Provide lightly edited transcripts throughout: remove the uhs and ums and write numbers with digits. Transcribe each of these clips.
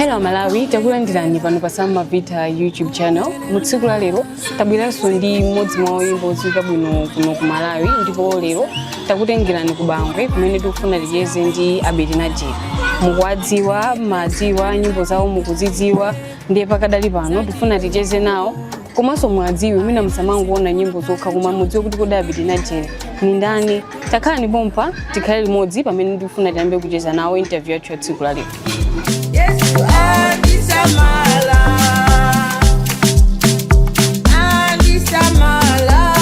Hello Malawi, takulandirani pano pa Sam Mavita YouTube channel. Mu tsiku la lero tabweranso ndi mmodzi mwa oyimba odziwika bwino kuno ku Malawi, ndipo lero takutengerani ku Bangwe kumene tikufuna ticheze ndi Abiti Najere. Mukuwadziwa, madziwa nyimbo zawo mukuzidziwa, ndiye pakadali pano tifuna ticheze nawo komanso mwadziwe, mwina musamangoona nyimbo zokha koma mudziwe kuti kodi Abiti Najere ni ndani. Takhalani pompa, tikhale limodzi pamene tikufuna tiyambe kucheza nawo interview yathu ya tsiku la lero. Yesu andisamala, andisamala,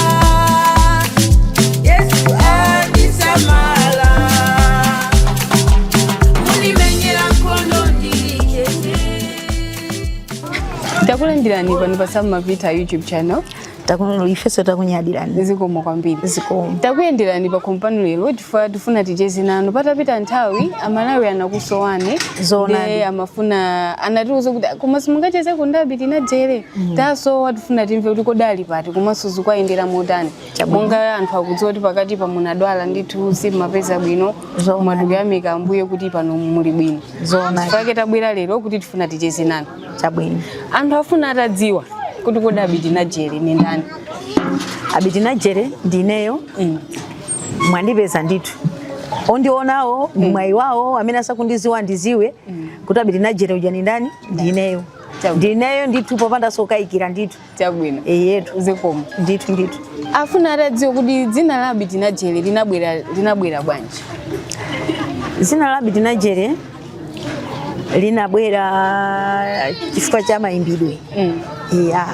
Yesu andisamala, undimenyera nkhondo ndili chete. Takulandirani pano pa Sam Mavita YouTube channel. Ifeso takunyadirani. Zikomo kwambiri. Zikomo. Takuyenderani pa kompani lero chifukwa tifuna ticheze nanu. Patapita nthawi Amalawi anakusowani. Zoonadi. Ndiye amafuna anatiuza kuti koma simungachezeko ndi Abiti Najere, tasowa, tifuna timve kuti kodi ali pati komanso zikuyendera motani. Chabwino. Monga anthu akudziwa kuti pakati pa munadwala ndithu, simumapeza bwino. Zoonadi. Koma tikuyamika Ambuye kuti pano muli bwino. Zoonadi. Chifukwa tabwera lero kuti tifuna ticheze nanu. Chabwino. Anthu afuna atadziwa kuti kodi Abiti Najere ni ndani. Abiti Najere ndineyo. Mwandipeza ndithu. Ondionawo ndi mwayi wawo, amene asakundiziwa ndiziwe kuti Abiti Najere uja ni ndani, ndineyo. Chabwino. Ndineyo ndithu, popanda sokayikira ndithu. Chabwino. Eyetu. Zikomo. Ndithu ndithu. Afuna atadziwa kuti dzina la Abiti Najere linabwera bwanji. Dzina la Abiti Najere linabwera chifukwa cha mayimbidwe. Ya.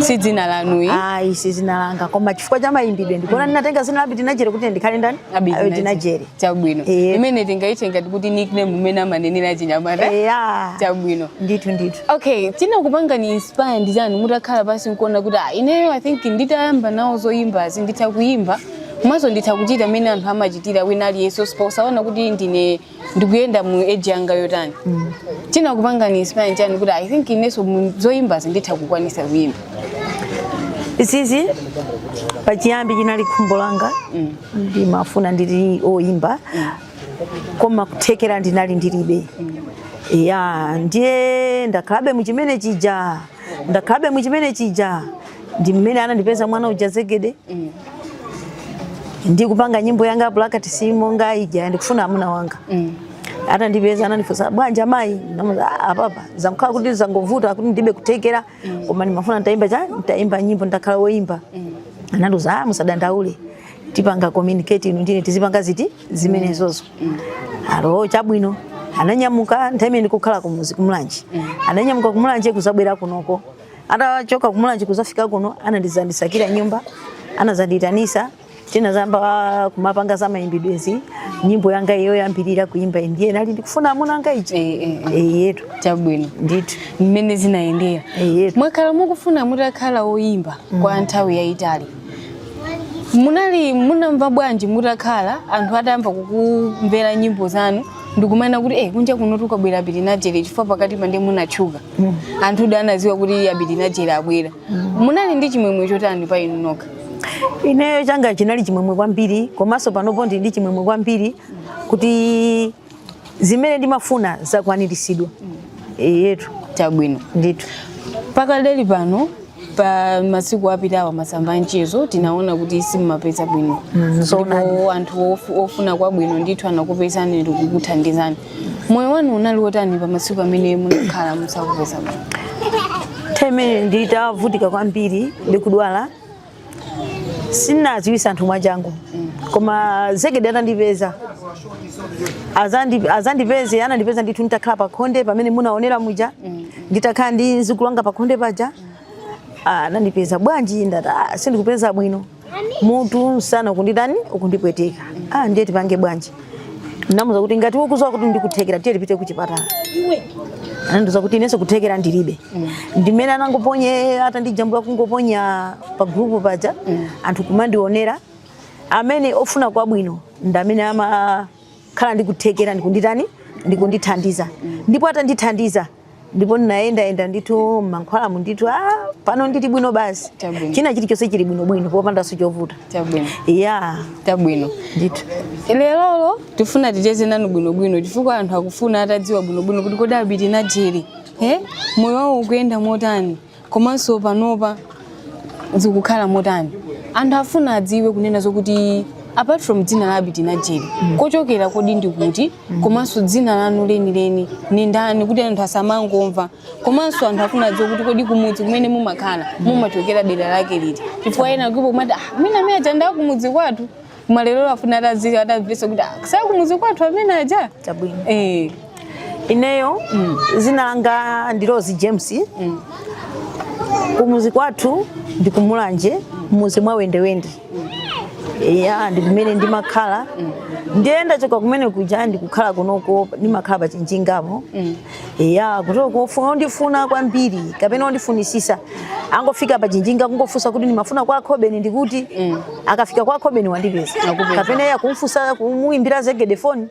Si dzina lanuyi? Ayi, si dzina langa, koma chifukwa cha mayimbidwe ndikuona ndinatenga dzina la Abiti Najere kuti ndikhale ndani? Abiti Najere. Chabwino. Imene tingaithe ngati kuti nickname umene amanenera chinyamata. Ya. Chabwino. Ndithu ndithu. Okay, chinakupangani inspire ndi chani mutakhala pasi nkuona kuti ah, ineyo I think nditayamba nawo zoyimbazi nditha kuyimba komanso nditha kuchita mmene anthu amachitira wina aliyense, posaona kuti ndine ndikuyenda mu age yanga yotani? Chinakupangani inspire chani kuti I think inenso mu zoyimbazi nditha kukwanisa kuyimba? Izizi pachiyambi chinali khumbo langa, ndimafuna ndili oyimba, koma kuthekera ndinali ndilibe. Ya, ndiye ndakhalabe muchimene chija, ndakhalabe muchimene chija, ndi mmene anandipeza mwana uja Zegede ndikupanga nyimbo yanga practice monga ija, "Ndikufuna amuna wanga." Atandipeza anandifunsa, "Bwanji amayi?" Ndamuza, "Ah, apapa zankhala kuti zangovuta kuti ndibe kuthekera, koma ndimafuna nditayimba cha nditayimba nyimbo, ndakhala woyimba." Anandiuza, "Ah, musadandaule, tipanga communicate inu ndine, tizipanga ziti zimenezozo." Alo, chabwino. Ananyamuka nthawi imene ndikukhala kumuzi kuMulanje. Ananyamuka kuMulanje kuzabwera kunoko. Atachoka kuMulanje kuzafika kuno, anandizandisakira nyumba, anazandiyitanisa, tinazamba kumapanga za mayimbidwezi. Nyimbo yanga iyo yambirira kuimba ndiye nali "Ndikufuna amuna anga" iji. Yetu. Chabwino. Ndithu. Mmene zinayendera. Yetu. Mwakhala mukufuna mutakhala woyimba kwa nthawi yayitali. Munali munamva bwanji mutakhala anthu atayamba kukumvera nyimbo zanu ndikumana kuti kunja kuno tukabwera Abiti Najere, chifukwa pakati pa ndiye munatchuka, anthu ndi anaziwa kuti Abiti Najere abwera? Munali ndi chimwemwe chotani pa inu nokha? Ineyo changa chinali chimwemwe kwambiri, komanso panopo ndili ndi chimwemwe kwambiri kuti zimene ndimafuna zakwaniritsidwa. Yetu. Chabwino. Ndithu. Pakadali pano, pa masiku apitawa, masamba mchezo tinaona kuti simmapeza bwino. Zoonadi. Ndipo anthu ofuna kwabwino ndithu anakupezani ndikukuthandizani. Moyo wanu unali wotani pa masiku amene munakhala musakupeza bwino? Nthawi imene nditavutika kwambiri ndikudwala, sinadziwisa anthu mwachangu, koma Zegede atandipeza, azandipeze, anandipeza ndithu nditakhala pakhonde pamene munaonera muja, nditakhala ndi mzukulu wanga pakhonde paja. Ah, anandipeza, "Bwanji?" Ndati, "Ah, sindikupeza bwino, mutu msana ukunditani, ukundipweteka." "Ah, ndiye tipange bwanji?" Ndamuza kuti, "Ngati ukuziwa kuti ndikuthekera, tiye tipite kuchipatala." Anandiuza kuti, "Inenso kuthekera ndilibe." Ndimene anangoponye, atandijambula, kungoponya pa group paja, anthu kumandionera. Amene ofuna kwabwino ndi amene amakhala ndikuthekera ndikunditani, ndikundithandiza. Ndipo atandithandiza Ndipo ndinayendayenda ndithu mankhwalamu ndithu, pano ndili bwino basi. Chabwino. China chilichonse chili bwinobwino popandanso chovuta. Chabwino. Ya. Chabwino. Ndithu. Lerolo tifuna ticheze nanu bwinobwino chifukwa anthu akufuna atadziwa bwinobwino kuti kodi Abiti Najere moyo wawo ukuyenda motani, komanso panopa zikukhala motani. Anthu afuna adziwe kunena zokuti apart from dzina la Abiti Najere, kochokera kodi ndi kuti, komanso dzina lanu lenileni ni ndani, kuti anthu asamangomva. Komanso anthu afuna adziwe kuti kodi kumudzi kumene mumakhala mumachokera dera lake liti, chifukwa ena kuipo kumati, ah, mwina amene aja nda kumudzi kwathu, koma lero afuna atadziwa, atamvetsa kuti, ah, sa kumudzi kwathu amene aja. Chabwino. Eh. Ineyo zina langa ndi Rose James. Kumuzi kwathu ndi kumulanje, mmuzi mwa Wendewende. Ya, ndi kumene ndimakhala. Ndiye ndachoka kumene kuja, ndikukhala kunoko, ndimakhala pa Chinjingapo. Ya, kutoko kofuna ondifuna kwambiri kapena ondifunisisa angofika pa Chinjinga kungofunsa kuti ndimafuna kwa Khobeni, ndikuti akafika kwa Khobeni wandipeza. Akupeza. Kapena iye kumfunsa, kumuimbira Zegede foni,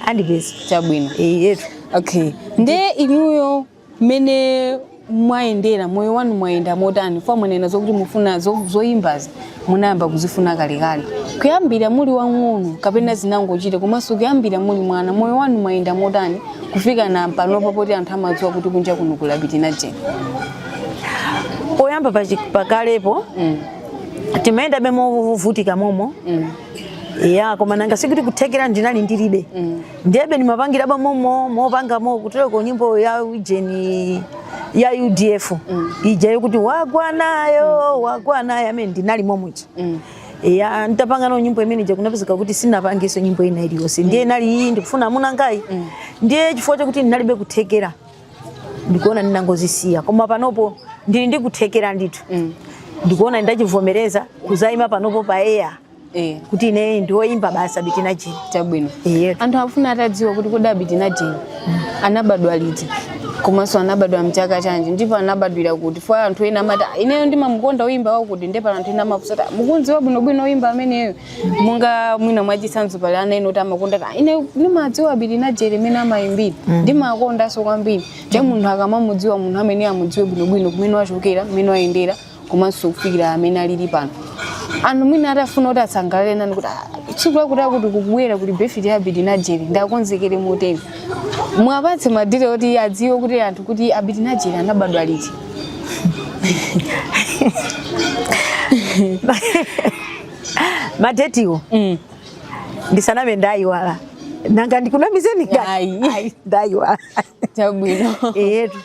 andipeza. Chabwino. Yetu. Okay, nde inuyo mmene mwayendera moyo wanu, mwayenda motani? Fwa mwanena zokuti mufuna zoyimbazi munayamba kuzifuna kalekale, kuyambira muli wang'ono kapena zinangochita? Komanso kuyambira muli mwana, moyo wanu mwayenda motani kufika na panopa poti anthu amadziwa kuti kunja kuno kuli Abiti Najere? Poyamba pakalepo timayenda be movutika momo. Ya, koma nanga sikuti kuthekera ndinali ndilibe. Ndiyebe ndimapangirabo momo mopangamo kutereko nyimbo ya ujeni ya UDF ija yokuti "Wagwa nayo, wagwa nayo", amene ndinali momuja. Ya, nditapanga no nyimbo imene ija, kunapezeka kuti sinapangenso nyimbo ina iliyonse. Ndiye inali iyi "Ndikufuna Amuna Angayi". Ndiye chifukwa chakuti ndinalibe kuthekera, ndikuona ndinangozisiya. Koma panopo ndili ndi kuthekera ndithu. Ndikuona ndachivomereza kuzayima panopo pa air kuti ine ndiwoyimba basi, Abiti Najere. Chabwino. Iyetu. Anthu afuna atadziwa kuti kodi Abiti Najere anabadwa liti, komanso anabadwa mchaka chanji, ndipo anabadwira kuti? Fwa anthu ena amati, "Ah, ineyo ndimamukonda oyimba wakuti," ndipo anthu ena amafunsa kuti, "Ah, mukunziwa bwinobwino oyimba ameneyo?" Monga mwina mwachitsanzo pali ana ena kuti amakonda kuti, "Ah, ine ndimadziwa Abiti Najere imene amayimbira, ndimakondanso kwambiri." Ndiye munthu akamamudziwa munthu amene amudziwe bwinobwino kumene wachokera, mmene wayendera, komanso kufikira amene alili pano. Anthu mwina atafuna kuti atsangalale nanu kuti, "Ah, tsiku lakuti akuti kukubwera kuli birthday ya Abiti Najere, ndakonzekere motere," mwapatse ma detail kuti adziwe kuti anthu kuti Abiti Najere anabadwa liti. Ma date wo ndisaname ndayiwala. Nanga ndikunamizeni ngati? Ayi. Ayi, ndayiwala. Chabwino. Eyetu.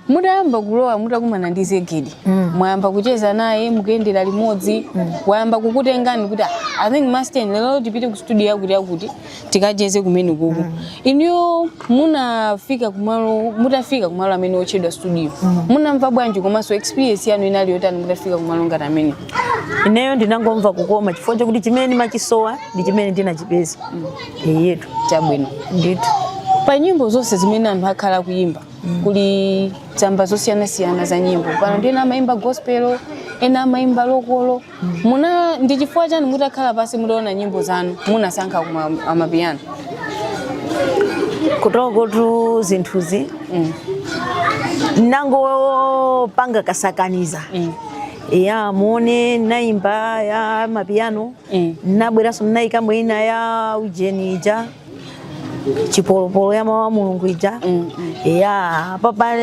Mutayamba kulowa, mutakumana ndi Zegede, mwayamba kucheza naye, mukuyendera limodzi, wayamba kukutengani kuti, "Ah, I think Master, lero tipite ku studio yakuti yakuti tikacheze kumene kuku." Inuyo munafika kumalo, mutafika kumalo amene otchedwa studio, munamva bwanji? Komanso experience yanu inali yotani mutafika kumalo ngati amene? Ineyo ndinangomva kukoma chifukwa chakuti chimene ndimachisowa ndi chimene ndinachipeza. Eyetu. Chabwino. Ndithu. Pa nyimbo zonse zimene anthu akhala kuyimba, kuli tsamba zosiyanasiyana za nyimbo pano ndi ena amayimba gospel, ena amayimba local. Muna ndi chifukwa chani mutakhala pasi, mutaona nyimbo zanu, munasankha kuma amapiano? Kutokotu zinthuzi nangopanga kasakaniza. Ya, muone naimba ya mapiano, nabweranso nayikamo ina ya ujeni ija, "Chipolopolo", ya mawu a Mulungu ija. Ya, papa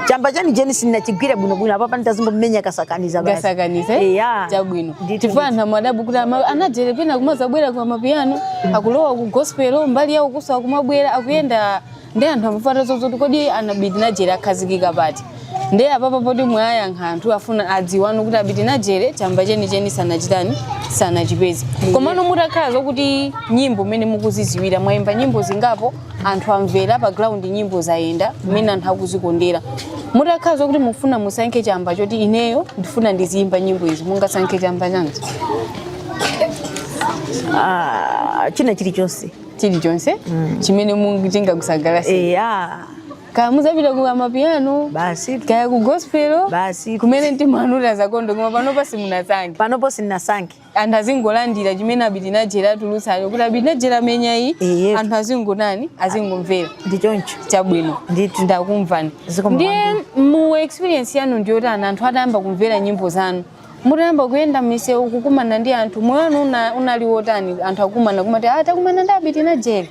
chamba chani jeni sinachigwira bwinobwino apapa, nditazingomenya kasakaniza basi. Kasakaniza, eh? Ya. Chabwino. Ndithu. Chifukwa anthu amadabu kuti anajere pena kumazabwera kwa mapiano, akulowa ku gospel, mbali yawo kuso akumabwera akuyenda, ndi anthu amafata zozoti kodi Abiti Najere akhazikika pati? Ndiye apapa poti mwayankha, anthu afuna adziwano kuti Abiti Najere chamba chenicheni sanachitani, sanachipeze. Komano mutakhala zokuti nyimbo mmene mukuziziwira, mwayimba nyimbo zingapo, anthu amvera pa ground, nyimbo zayenda mmene anthu akuzikondera, mutakhala zokuti mufuna musankhe chamba choti ineyo ndifuna ndiziyimba nyimbo izi, mungasankhe chamba chanji? Ah, china chilichonse. Chilichonse chimene chingakusangalatse. Ya. Kaya muzapita ku amapiano, Basi. kaya ku gospel, Basi. kumene mtima wanu utazakonde, koma panopa simunasankhe. Panopo sindinasankhe. Anthu azingolandira chimene Abiti Najere atulutsayo, kuti Abiti Najere amenya iyi. Iye. Anthu azingonani, azingomvera. Ndi choncho. Chabwino. Ndithu. Ndakumvani. Zikomo. Ndiye mu experience yanu ndiyotani, anthu atayamba kumvera nyimbo zanu, mutayamba kuyenda m'misewu, kukumana ndi anthu, moyo wanu unali wotani anthu akumana kumati, "Ah, takumana ndi Abiti Najere"?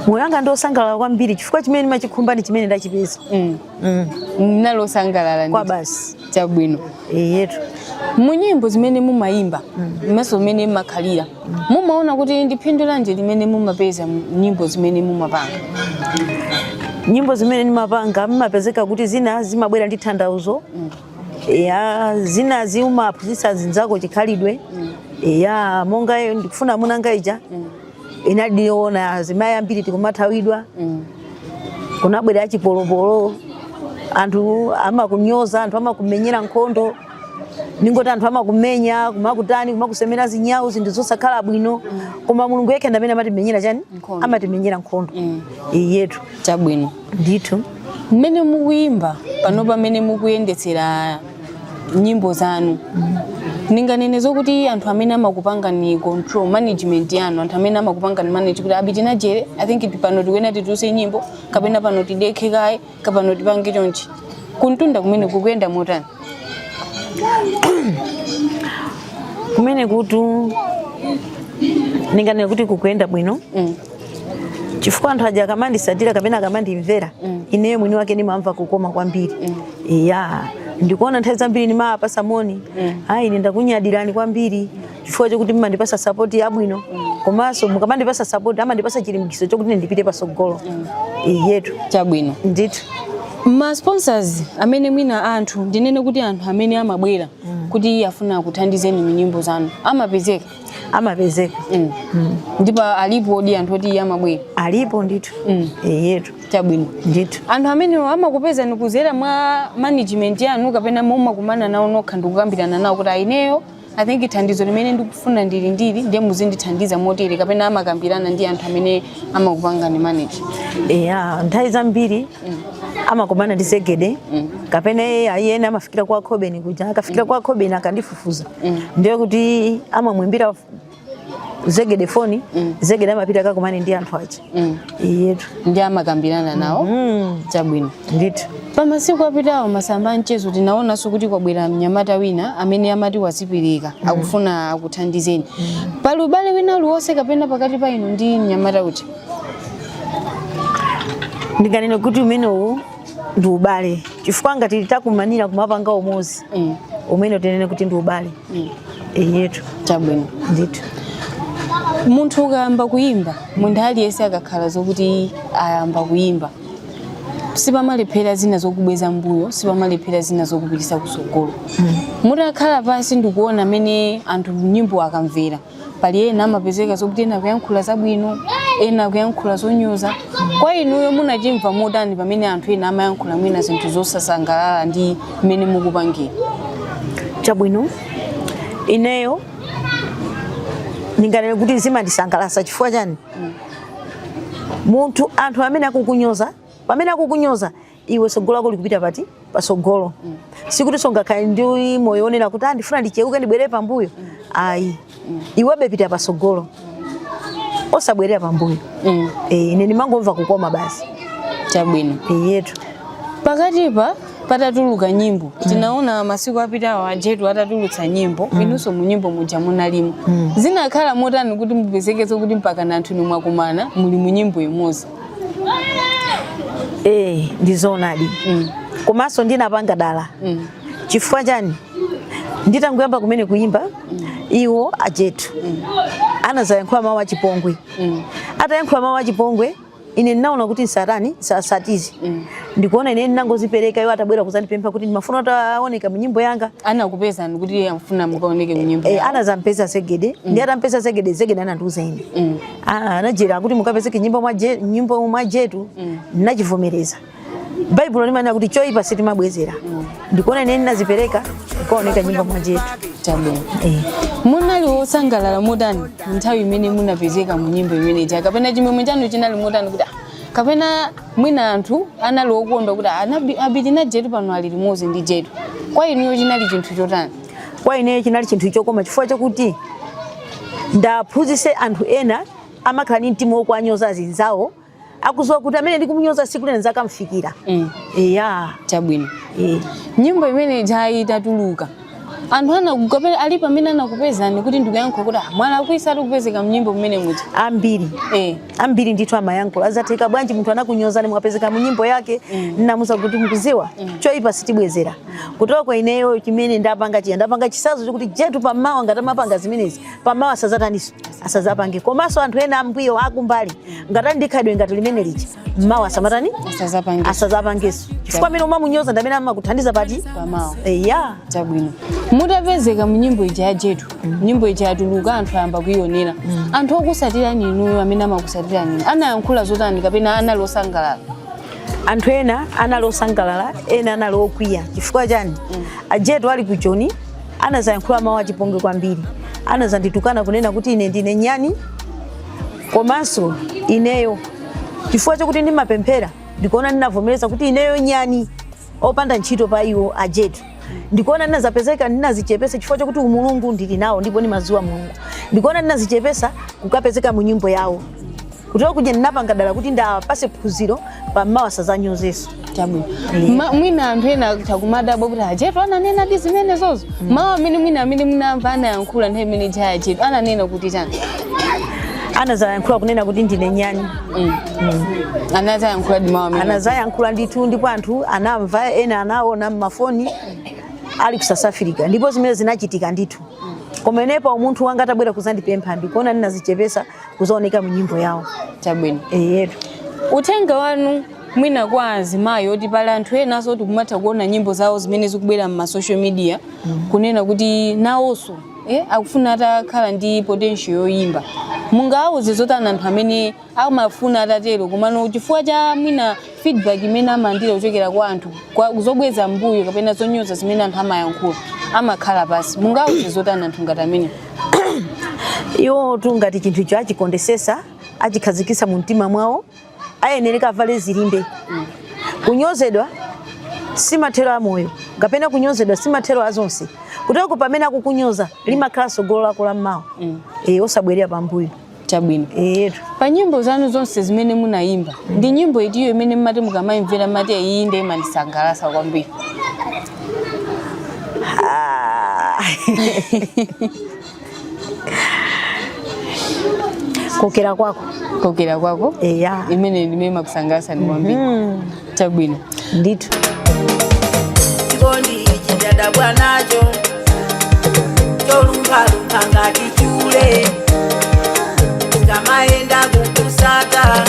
Moyo wanga ndiosangalala kwambiri, chifukwa chimene ndimachikhumba ndi chimene ndachipeza. Mnali osangalala Kwa ndithu. basi. Chabwino. Iyetu. Mu nyimbo zimene mumayimba, mmaso mmene mmakhalira, mumaona kuti ndi phindu lanji limene mumapeza mu nyimbo zimene mumapanga? Nyimbo zimene ndimapanga, mumapezeka kuti zina zimabwera ndi tanthauzo ya, zina zimaphunzitsa zinzako chikhalidwe ya, monga iyo "Ndikufuna Munanga" ija inaliona azimayi ambiri tikumathawidwa, kunabwera achipolopolo, anthu amakunyoza, anthu amakumenyera nkhondo, ningoti anthu amakumenya, kumakutani, kumakusemera zinyawu, zinthu zosakhala bwino, koma Mulungu yekha ndi amene amatimenyera chani? Nkhondo. Amatimenyera nkhondo. Iyetu. Chabwino. Ndithu. Mmene mukuyimba pano, pamene mukuyendetsera nyimbo zanu, ndinganene zokuti anthu amene amakupangani control, management yanu, anthu amene amakupangani manage kuti, "Abiti Najere, I think pano tikuyenera titulutse nyimbo, kapena pano tidekhe kaye, kapano tipange chonchi," kuntunda kumene kukuyenda motani? Kumene kutu ndinganene kuti kukuyenda bwino, chifukwa anthu aja akamandisatira kapena akamandimvera, ineyo mwini wake ndimamva kukoma kwambiri. Ya, ndikuona nthawi zambiri ndimawapasa moni, "Ayi, ine ndakunyadirani kwambiri chifukwa chokuti mumandipasa support yabwino, komanso mukamandipasa support amandipasa chilimbikitso chokuti ine ndipite pasogolo." Iyetu. Chabwino. Ndithu. Ma sponsors amene mwina anthu, ndinene kuti anthu amene amabwera kuti afuna kuthandizeni mu nyimbo zanu, amapezeka? Amapezeka. Ndipo alipo odi anthu oti amabwera? Alipo ndithu. Iyetu. Chabwino. Ndithu. Anthu amenewo amakupezani kuzera mwa management yanu, kapena mumakumana nawo nokha ndikukambirana nawo kuti, "Aineyo, I think thandizo limene ndikufuna ndili, ndiye muzindithandiza motere," kapena amakambirana ndi anthu amene amakupangani manage? Eya, nthawi zambiri amakumana ndi Zegede, kapena iye ayene amafikira kwa Khobeni kuja. Akafikira kwa Khobeni, akandifufuza, ndiye kuti amamwimbira Zegede foni, Zegede amapita akakumane ndi anthu aja. Iyetu. Ndi amakambirana nawo. Chabwino. Ndithu. Pamasiku apitawo, masamba amchezo tinaonanso kuti kwabwera mnyamata wina amene amati wazipereka, akufuna akuthandizeni. Pali ubale wina uliwonse kapena pakati pa inu ndi mnyamata uja? Ndinganene kuti umenewu ndi ubale, chifukwa ngati takumanira kumapanga umodzi, umene tinene kuti ndi ubale. Iyetu. Chabwino. Ndithu. Munthu ukayamba kuyimba, munthu aliyense akakhala zokuti ayamba kuyimba, sipamalephera zina zokubweza mbuyo, sipamalephera zina zokupitisa kusogolo. Mutakhala pansi ndikuona amene anthu nyimbo akamvera, pali ena amapezeka zokuti ena kuyankhula zabwino, ena kuyankhula zonyoza. Kwa inuyo munachimva motani pamene anthu ena amayankhula mwina zinthu zosasangalala ndi mmene mukupangira? Chabwino, ineyo ndinganene kuti zimandisangalatsa. Chifukwa chani? Munthu, anthu amene akukunyoza, pamene akukunyoza iwe, sogolo lako likupita pati? Pasogolo. Sikuti songakhale ndi moyo onena kuti, "Ah, ndifuna ndicheuke, ndibwerere pambuyo." Ayi, iwebe pita pasogolo, osabwerera pambuyo. Ine ndimangomva kukoma basi. Chabwino. Iyetu. Pakatipa patatuluka nyimbo, tinaona masiku apitawo ajetu atatulutsa nyimbo, inunso mu nyimbo muja munalimo. Zinakhala motani kuti mupezekeze kuti mpaka na anthu mwakumana muli mu nyimbo imodzi? Ndizoonadi. Komanso ndinapanga dala. Chifukwa chani? Nditangoyamba kumene kuyimba, iwo ajetu anazayankhula mawu achipongwe. Atayankhula mawu achipongwe, ine ndinaona kuti nsatani, nsasatize. Ndikuona ine ndinangozipereka. Iwo atabwera kuzandipempha kuti ndimafuna ataoneka mu nyimbo yanga. Anakupezani kuti amfuna mukaoneke mu nyimbo yawo? Anazampeza Zegede. Ndi atampeza Zegede, Zegede anandiuza ine. Ah, anajera kuti mukapezeke nyimbo mwa Jetu. Nachivomereza. Baibulo limanena kuti choyipa sitimabwezera. Ndikuona ine ndinazipereka kukaoneka nyimbo mwa Jetu. Chabwino. Eh. Munali wosangalala motani nthawi imene munapezeka mu nyimbo imene ija, kapena chimwemwe chanu chinali motani kuti, "Ah, kapena Mwina anthu anali okondwa kuti Abiti Najetu pano ali limodzi ndi Jetu. Kwa inuyo chinali chinthu chotani? Kwa ineyo chinali chinthu chokoma, chifukwa chakuti ndaphunzitse anthu ena amakhala ndi mtima wokuwanyoza azinzawo, akudziwa kuti amene ndikumunyoza tsiku lina zakamfikira. Eya. Chabwino. Eh. Nyimbo imene ija itatuluka, anthu anakukapena ali pamene anakupezani kuti ndikuyankhula kuti ah, mwalakwisa kupezeka mnyimbo mmene muja? Ambiri. Ambiri ndithu amayankhula, azatheka bwanji munthu anakunyozani mwapezeka mu nyimbo yake? Nnamuza kuti mukuziwa, choyipa sitibwezera. Kutoka kwa ineyo chimene ndapanga chiya, ndapanga chisazo chokuti Jetu pamawa ngati amapanga zimenezi, pamawa asazataniso, asazapange. Komanso anthu ena ambuyo akumbali ngati ali ndi khalidwe ngati limene lija, mmawa asamatani? Asazapange. Asazapangenso, chifukwa amene umamunyoza ndi amene amakuthandiza pati? Pamawa. Eya. Chabwino. Mutapezeka mu nyimbo ija ya Jetu, nyimbo ija yatuluka, anthu ayamba kuionera, anthu okusatirani inuyo, amene amakusatirani inu, anayankhula zotani kapena anali osangalala? Anthu ena anali osangalala, ena anali okwiya. Chifukwa chani? Ajetu ali ku Joni anazayankhula mawu achipongwe kwambiri, anazanditukana kunena kuti ine ndine nyani. Komanso ineyo chifukwa chokuti ndimapemphera, ndikuona ndinavomereza kuti ineyo nyani opanda ntchito pa iwo ajetu. Ndikuona ndinazapezeka ndinazichepesa chifukwa chokuti umulungu ndili nawo ndipo ndimaziwa Mulungu. Ndikuona ndinazichepesa kukapezeka mu nyimbo yawo, kutero kuja ndinapanga dala kuti ndapase phunziro pamawa sazanyozeso. Chabwino. Mwina anthu ena takumadabwa kuti ajetu ananena di zimene zozo? Mawu amene mwina amene munamva anayankhula nthawi imene ija ajetu ananena kuti chani? Anazayankhula kunena kuti ndine nyani. Anazayankhula di mawu amene? Anazayankhula ndithu, ndipo anthu anamva, ena anaona mmafoni ali ku South Africa, ndipo zimene zinachitika ndithu. Koma inepo umunthu wanga atabwera kuzandipempha, ndikuona ndinazichepesa kuzaoneka mu nyimbo yawo. Chabwino. Eyetu. Uthenga wanu mwina kwa azimayi, oti pali anthu enanso oti kumatha kuona nyimbo zawo zimene zikubwera m'ma social media, kunena kuti nawonso akufuna atakhala ndi potential yoyimba, mungawuze zotani anthu amene amafuna atatero, komano chifukwa cha mwina feedback imene amalandira kuchokera kwa anthu, zobweza mbuyo kapena zonyoza zimene anthu amayankhula, amakhala pasi? Mungawuze zotani anthu ngati amene? Iwo tu ngati chinthu icho achikondesesa, achikhazikisa mu mtima mwawo, ayenereka avale zilimbe. Kunyozedwa si mathero a moyo, kapena kunyozedwa si mathero a zonse. Kutoko pamene akukunyoza limakhala sogolo lako la mmawa. Osabwerera pambuyo. Chabwino. Eyetu. Pa nyimbo zanu zonse zimene munayimba, ndi nyimbo itiyo imene mmati mukamayimvera mmati iyi ndiye imandisangalatsa kwambiri? Ah. Kokera Kwako. Kokera Kwako? Eya. Imene ndimene imakusangalatsani kwambiri? Chabwino. Ndithu. Chikondi ichi ndadabwa nacho, cholumphalumpha ngati chule, ngamayenda kukusaka,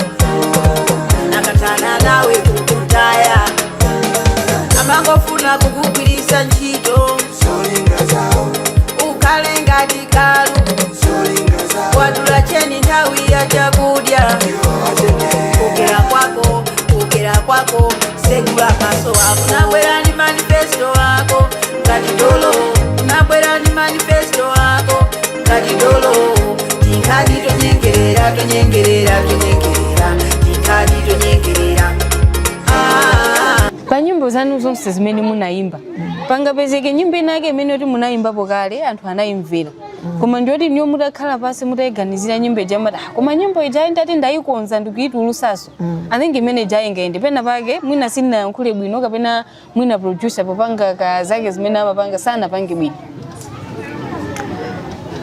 nakatana nawe kukutaya, amangofuna kukugwirisa ntchito, ukhale ngati galu wadula cheni nthawi ya chakudya. Kokera kwako, kokera kwako, segula maso ako. Nabwera ni manifesto ako ngati dolo, nabwera ni manifesto ako ngati dolo. Tinkhani tonyengerera, tonyengerera, tonyengerera, tinkhani tonyengerera. Ah. Pa nyimbo zanu zonse zimene munayimba, pangapezeke nyimbo inake imene kuti munayimbapo kale, anthu anayimvera, koma ndiyoti niyo mutakhala pasi mutayiganizira nyimbo ija mati, "Ah, koma nyimbo ija ndati ndayikonza ndikuyitulusaso, I think imene ija ingayende pena pake, mwina sindinayankhule bwino kapena mwina producer popanga ka zake zimene amapanga sanapange bwino"?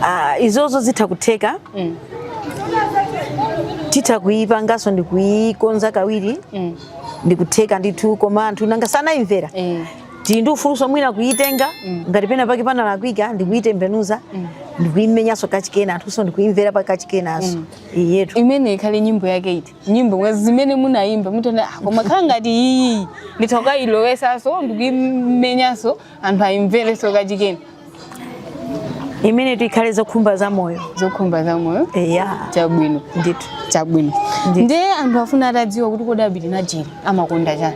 Ah, izozo zitha kutheka. Titha kuyipanganso ndikuyikonza kawiri. Ndikutheka ndithu, koma anthu nanga sanayimvera? Tili ndi ufuluso mwina kuyitenga ngati pena pake panalakwika, ndikuyitembenuza, ndikuyimenyanso kachikena, anthunso ndikuyimvera pa kachikenaso. Iyetu. Imene ikhale nyimbo yake iti, nyimbo mwa zimene munayimba mutona, ah, koma khala ngati iyi nditha kukayilowesaso ndikuyimenyanso, anthu ayimvereso kachikena? Imene tikhale Zokhumba za Moyo. Zokhumba za Moyo. Eya. Chabwino. Ndithu. Chabwino. Ndithu. Ndiye anthu afuna atadziwa kuti kodi Abiti Najeri amakonda chani?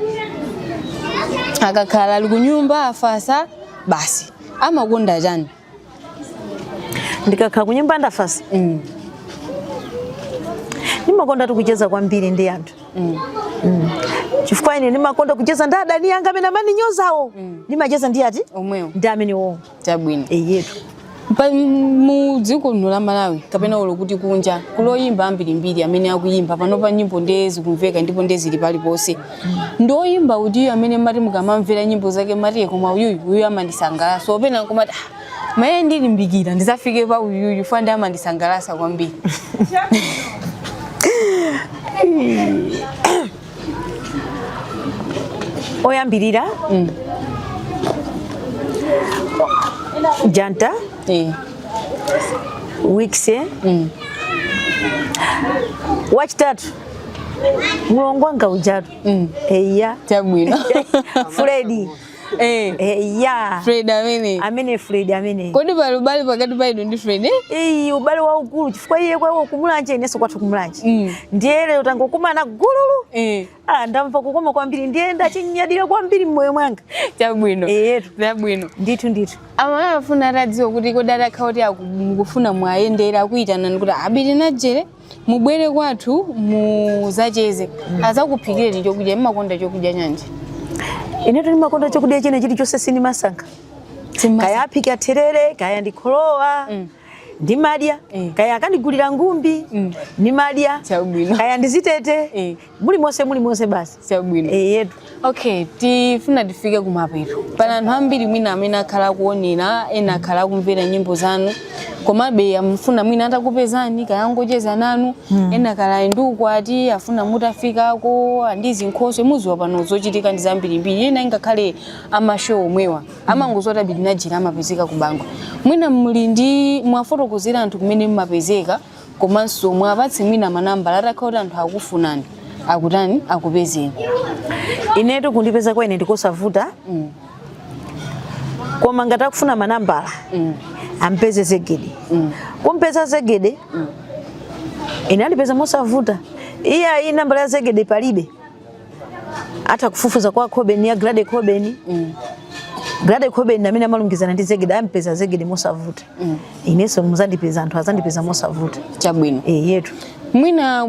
Akakhala ali kunyumba afasa basi, amakonda chani? Ndikakhala kunyumba ndafasa, ndimakonda tikucheza kwambiri ndi anthu. Chifukwa ine ndimakonda kucheza ndi adani anga amene amandinyozawo. Ndimacheza ndi ati? Omwewo. Ndi amenewo. Chabwino. Eyetu. Pa mu dziko lino la Malawi kapena ulo kuti kunja kuloyimba ambirimbiri amene akuyimba panopa, nyimbo ndiye zikumveka ndipo ndiye zili paliponse, ndi oyimba utiyo amene mati mukamamvera nyimbo zake mati, "Koma uyuyu, uyu amandisangalatsa," opena nkomati, "Ah, maye ndilimbikira ndizafike pa uyuyu fa ndi amandisangalatsa kwambiri"? Oyambirira, Janta, Wikise. Wachitatu, mulongo wanga ujatu. Eya. Chabwino. Fredi. Eya. Fred amene? Amene, Fred amene. Kodi pali ubale pakati pa inu ndi Fred, eh? Iyi, ubale waukulu, chifukwa iye kwawo kuMulanje, inenso kwathu kuMulanje. Ndiye lero tangokumana gululu. Ah, ndamva kukoma kwambiri, ndiye ndachinyadira kwambiri mmoyo mwanga. Chabwino. Eyetu. Chabwino. Ndithu, ndithu. Amalawi afuna atadziwa kuti kodi atakhala kuti mukufuna mwayendera, akuyitanani kuti, "Abiti Najere, mubwere kwathu muzacheze," azakuphikireni chokudya, mmakonda chokudya chanji? Inetu ndimakonda chokudya chine chilichonse, sindimasankha. Kaya aphika therere, kaya ndikholowa, ndimadya. Kaya akandigulira ngumbi, ndimadya. Chabwino. Kaya ndizitete, mulimonse, mulimonse basi. Chabwino. Eyetu. Okay, tifuna tifike kumapeto. Pali anthu ambiri mwina amene akhala akuonera, ena akhala akumvera nyimbo zanu, komabe amfuna mwina atakupezani, kaya angocheza nanu. Ena kala ndi ukwati, afuna mutafikako andizi nkhoswe. Muziwa pano zochitika ndi zambirimbiri. Ena ingakhale ama show omwewa amangozoti Abiti Najere amapezeka ku Bangwe. Mwina muli ndi mwafotokozera anthu kumene mumapezeka, komanso mwapatse mwina manambala, atakhala kuti anthu akufunani akutani, akupezeni? Inetu kundipeza kwa ine ndikosavuta, koma ngati akufuna manambala, ampeze Zegede. Kumpeza Zegede, ine andipeza mosavuta. Iye ayi, nambala ya Zegede palibe, atha kufufuza kwa Coben ya Grade Coben. Grade Coben amene amalumikizana ndi Zegede, ampeza Zegede mosavuta. Inenso muzandipeza, anthu azandipeza mosavuta. Chabwino. Eyetu. Mwina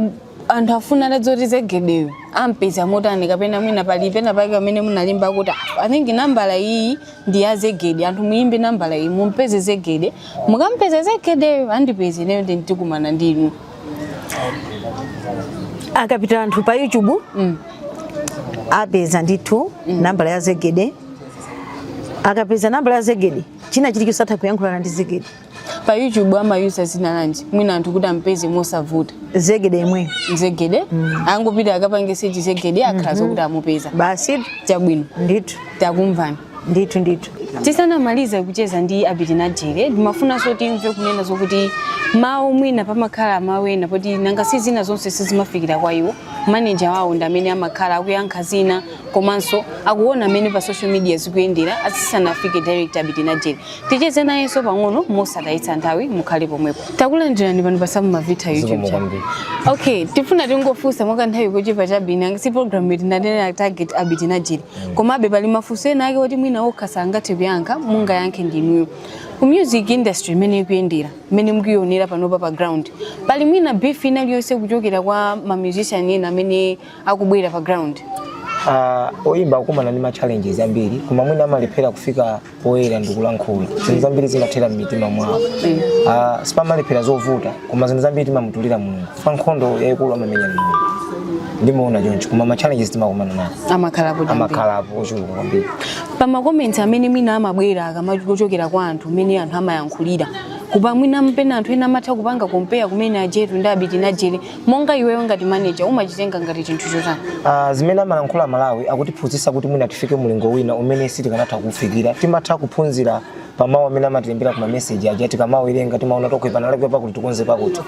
anthu afuna atadzoti Zegedeyo ampeza motani, kapena mwina pali pena pake pamene munalimba kuti, "Ah, I think nambala iyi ndi ya Zegede, anthu muyimbe nambala iyi mumpeze Zegede, mukampeza Zegedeyo andipeze ineyo ndi ndikumana ndinu"? Akapita anthu pa YouTube, apeza ndithu nambala ya Zegede. Akapeza nambala ya Zegede, china chilichonse atha kuyankhulana ndi Zegede. Pa YouTube amayuza zina lanji mwina anthu kuti ampeze mosavuta? Zegede imwe. Zegede. Angopita akapange search Zegede, akhala zokuti amupeza. Basi. Chabwino. Ndithu. Takumvani. Ndithu, ndithu. Tisanamalize kucheza ndi Abiti Najere, ndimafunanso timve kunena zokuti mawu, mwina pamakhala mawu ena poti nanga si zina zonse sizimafikira kwa iwo, manager wawo ndi amene amakhala akuyankha zina, komanso akuona amene pa social media zikuyendera asisanafike direct Abiti Najere. Ticheze nayenso pang'ono mosatayitsa nthawi, mukhale pomwepo. Takulandirani pano pa Sam Mavita YouTube Zikomo channel. kwambiri. Okay, tifuna tingofunsa mwakanthawi kochepa chabe. Si program yetu tinanena target Abiti Najere, komabe pali mafunso ena ake oti mwina okha sangathe kuyankha, mungayankhe ndinuyo. Ku music industry imene ikuyendera, imene mukuyionera panopa pa ground, pali mwina beef ina iliyonse kuchokera kwa ma musician ena amene akubwera pa ground? Oyimba akumana ndi ma challenges ambiri, koma mwina amalephera kufika poyera ndikulankhula. Zinthu zambiri zimathera m'mitima mwawo. Sipamalephera zovuta, koma zinthu zambiri timamutulira Mulungu. Fa nkhondo yayikulu amamenya ndi Mulungu, ndimaona choncho. Koma ma challenges timakumana nawo. Amakhalapo ambiri. Amakhalapo ochuluka kwambiri. Pa ma comments amene mwina amabwera akamakuchokera kwa anthu, mmene anthu amayankhulira kupa, mwina mpena anthu ena amatha kupanga compare kumene ajetu ndi Abiti Najere, monga iweyo ngati manager umachitenga ngati chinthu chotani? Zimene amalankhula Malawi akutiphunzitsa kuti mwina tifike mulingo wina umene sitikanatha kufikira. Timatha kuphunzira pa mawu amene amatilembera kuma message aja. Tikamawerenga timaona tokwe panalekwe pakuti tikonze pakuti.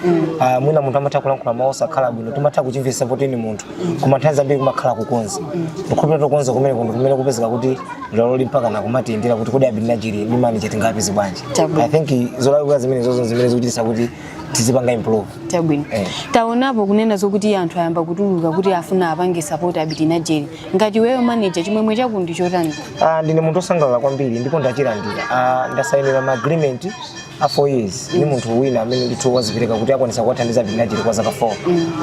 Mwina munthu amatha kulankhula mawu osakhala bwino, timatha kuchimvetsa poti ni munthu, koma nthawi zambiri kumakhala kukonza. Ndikhulupirira tokonza kumene kundu kumene kupezeka kuti lero mpaka nakumatiyendera kuti kodi Abiti Najere ndi manager tingapeze bwanji. Chabwino. I think zolakwika zimene zozo zimene zikuchititsa kuti tizipanga improve. Chabwino. Taonapo kunena zokuti anthu ayamba kutuluka kuti afuna apange support Abiti Najere. Ngati iweyo manager, chimwemwe chako ndi chotani? Ndine munthu osangalala kwambiri ndipo ndachilandira. Ndasayinira ma agreement A 4 years ni munthu wina amene ndithu wazipereka kuti akwanisa kuwathandiza Abiti Najeri kwa zaka 4.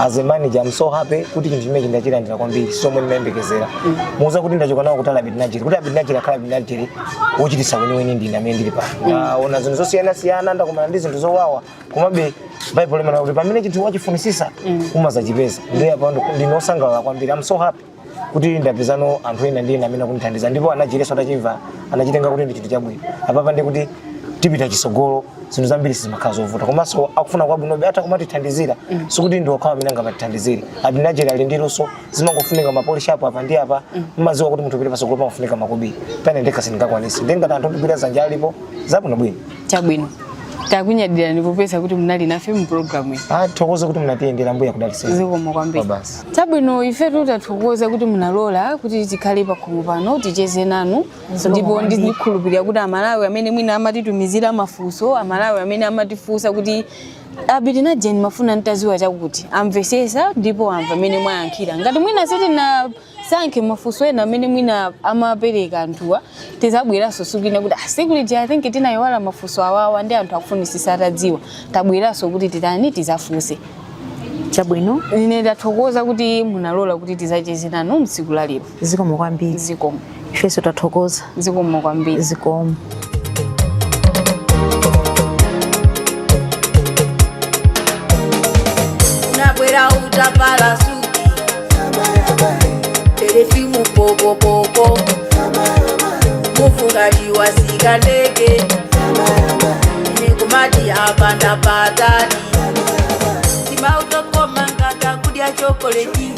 As a manager, I'm so happy kuti chinthu chimenechi ndachilandira kwambiri, somwe ndimayembekezera. Muza kuti ndachoka nawo kutali Abiti Najeri, kuti Abiti Najeri akhala Abiti Najeri wochitisa weniweni ndine amene ndili pano. Ndaona zinthu zosiyanasiyana, ndakumana ndi zinthu zowawa, komabe Bible limanena kuti pamene chinthu wachifunisisa umazachipeza. Ndiye apa ndine osangalala kwambiri. I'm so happy kuti ndapezano anthu ena ndi ena amene akundithandiza, ndipo anachileso atachimva anachitenga kuti ndi chinthu chabwino. Apapa ndi kuti tipita chisogolo, zinthu zambiri sizimakhala zovuta, komanso akufuna kwabwinobe atha kumatithandizira. Sikuti ndi okhawa amene angamatithandizire. Abiti Najeri ali ndi luso, zimangofunika ma polish up apa ndi apa. Mmaziwa kuti munthu upite pasogolo pamafunika makobiri, pene ndekha sindingakwanisi, ndi ngati anthu ogwira dzanja alipo, zabwino bwino. Chabwino, takunyadirani popeza kuti munali nafe mu programu iyi. Ah, thokoza kuti munatiyendera, Mbuya kudaliseni. Zikomo kwambiri. Basi. Chabwino, ifetu tathokoza kuti munalola kuti tikhale pakhomo pano ticheze nanu, ndipo ndikhulupirira kuti Amalawi amene mwina amatitumizira mafunso, Amalawi amene amatifunsa kuti Abiti Najeri mafuna ntaziwa chakuti, amvesesa ndipo amva amene mwayankhira. Ngati mwina sitinasankhe mafunso ena amene mwina amapereka anthuwa, tizabweranso siku ina kuti siku lija I think tinayiwala mafunso awawa ndi anthu akufunisisa atadziwa, tabweranso kuti titani, tizafunse. Chabwino. Ine ndathokoza kuti munalola kuti tizacheze nanu mtsiku la lero. Zikomo kwambiri. Zikomo. Ifenso tathokoza. Zikomo kwambiri. Zikomo. Unabwera utavala suti, perfume pokopoko, mufungati wasika ndege, ine kumati apa ndapatali timautokoma ngata kudya chokoleti.